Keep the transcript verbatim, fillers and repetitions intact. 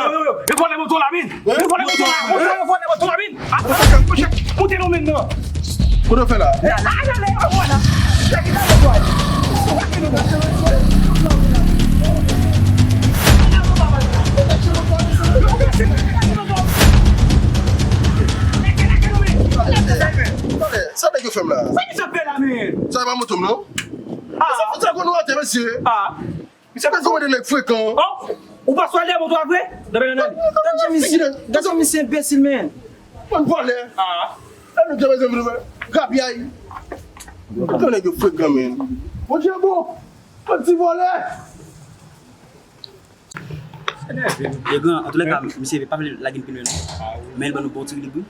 Yo, yo, yo, yo vòlè moto la, men. Yo vòlè moto la. Moto, yo vòlè moto la, men. Ah, monte non, men, non. Kote w fè la? Ah, ale, ale, ale, ale. Tande, sa nèg yo fè m la? Sa ki sa fè la, men? Sa pa moto m, non? Ah. Sa fè sa konn w atè, mesye. Ah. Misye pa fè nèg frekan. Oh, ou pa sou ale moto a vre? Tande, tande, misye, gade misye enbesil, men. Bann vòlè. Ah. Sa nou te bezwen vin fè? Grapyay. Tande nèg yo frekan, men. Bondye bon. Bann ti vòlè. Yo, gran, antoulèka, misye pa vle lage n pi lwen, non. Men l ban nou bon ti lig, wi.